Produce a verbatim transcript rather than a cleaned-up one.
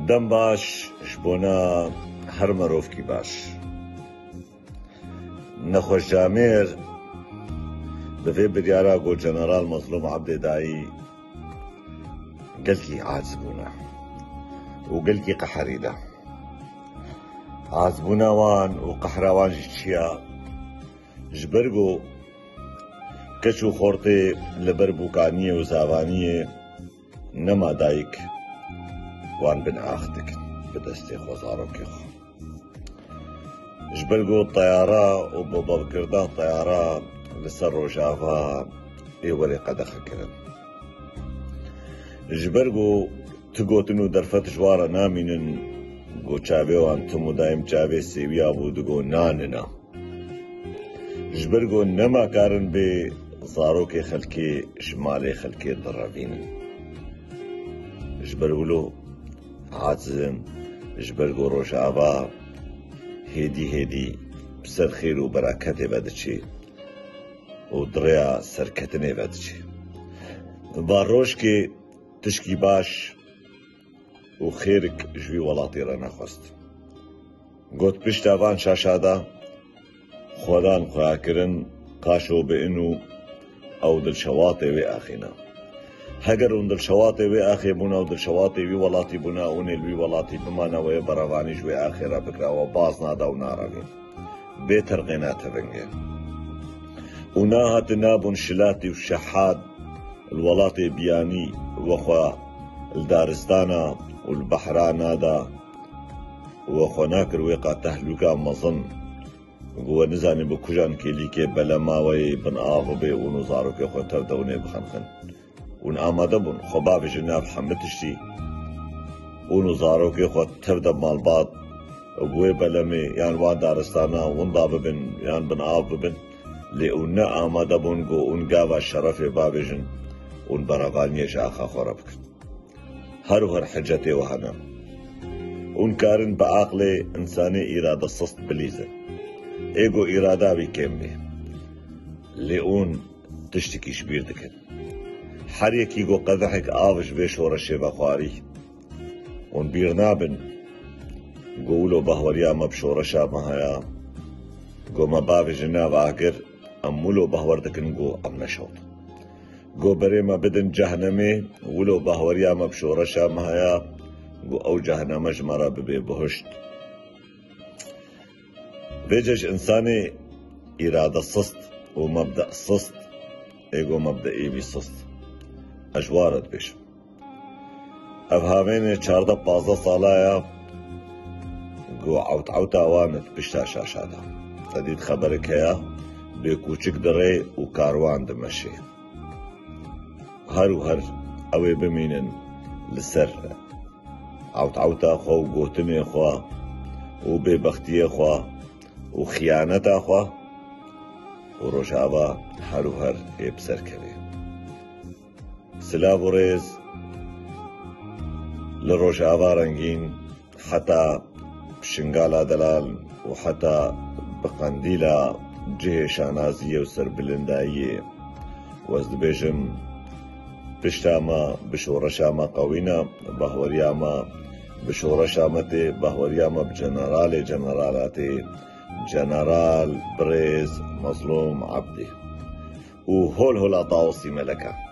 Dem baş ji bona her mirovkî baş. Nexweşcamêr bi vê biryara ku General Mezlûm Ebdê dayî gelkî aciz bûne û gelkî qeherî de. Azbûna wan û qehra wan jî çi ya? Ji ber ku keç û xortê li ber bûkaniyê û zavaniyê nema dayik wan bin ax dikin bi destê xwe zarokê xwe. Ji ber ku teyara û bombakirina teyara li ser Rojava ê werê qedexekirin. Ji ber ku ti gotin û derfet ji wan re namînin, ku çavê wan tim û daîm çavê sêwiya bû, digo nanina. Ji ber ku nema karin bê zarokê xelkê ji malê xelkê direvînin. Ji ber wilo aciz in, ji ber ku Rojava hêdî hêdî bi ser xêr û bereketê ve diçê û di rêya serketinê ve diçê. Varojkê tişkî baş û xêrik ji wî welatî re nexwest. Got, pişta van şaşa de xwedan xweya kirin, qaşo bi in û ew dilşewatê wê axîne. Heger hûn dilşewatê wê axê bûna û dilşewatê wî welatî bûna, hûn ê li wî welatî bimane, wê berevanî ji wê axê re bikira, we baz nada û narevîn. Bê terqêna tevingê. Û nahatina bûn şilatî û şehat li welatê biyanî wexwe li daristana û li behrana da û wexwe nakir wê qa tehlûka mezin. Ku we nizanî bi kujan kêlîkê belema we yê bin av bê û zarokê xwe tev de hûn ê bixenxin. Hûn amade bûn, xwe bavêjin nav hemî tiştî. Hûn û zarokê xwe tev de malbat, bi wê belemê yan wan daristana winda bibin yan bin av bibin. Lê hûn ne amade bûn ku hûn gava şerefê bavêjin, hûn berevaniyê ji axa xwe re bikin. Her û her hicetê we hene. Hûn karin bi aqlê însanê îrade sist bilîzin. Ê ku îrada wî kêm bê. Lê hûn tiştekî ji bîr dikin. Her yekî ku qedehek av ji vê şoreşê vexwarî, hûn bîr nabin ku wilo bahweriya me bi şoreşa me heye, ku me bavêjin nav agir, em wilo bahwer dikin ku em neşewt. Ku berê me bidin cehnemê, wilo bahweriya me bi şoreşa me heye, ku ew cehneme ji me re bibe bihişt. Vêce ji însanê îrade sist û mebde sist, ê ku mebdeê wî sist. Ez ji wan re dibêjim. Ev havênê çardeh pazdeh sala ya ku ewt ewta wan di pişta şaşa de. Te dît xeberek heye, bê kûçik dirê û karwan dimeşê. Her û her ew ê bimînin li ser ewt ewta xwe û gotinê xwe û bêbextiyê xwe û xiyaneta xwe û Rojava her û her ê bi ser kevê. Silav û rêz li Rojava rengîn, heta bi Şingala delal û heta bi qendîla cihê şanaziyê û serbilindayiyê. Û ez dibêjim, pişta me bi şoreşa me qewîne, bahweriya me bi şoreşa me tê, bahweriya me bi generalê generala tê, General Birêz Mezlûm Ebdî. Û hol hola Tawusî Meleka.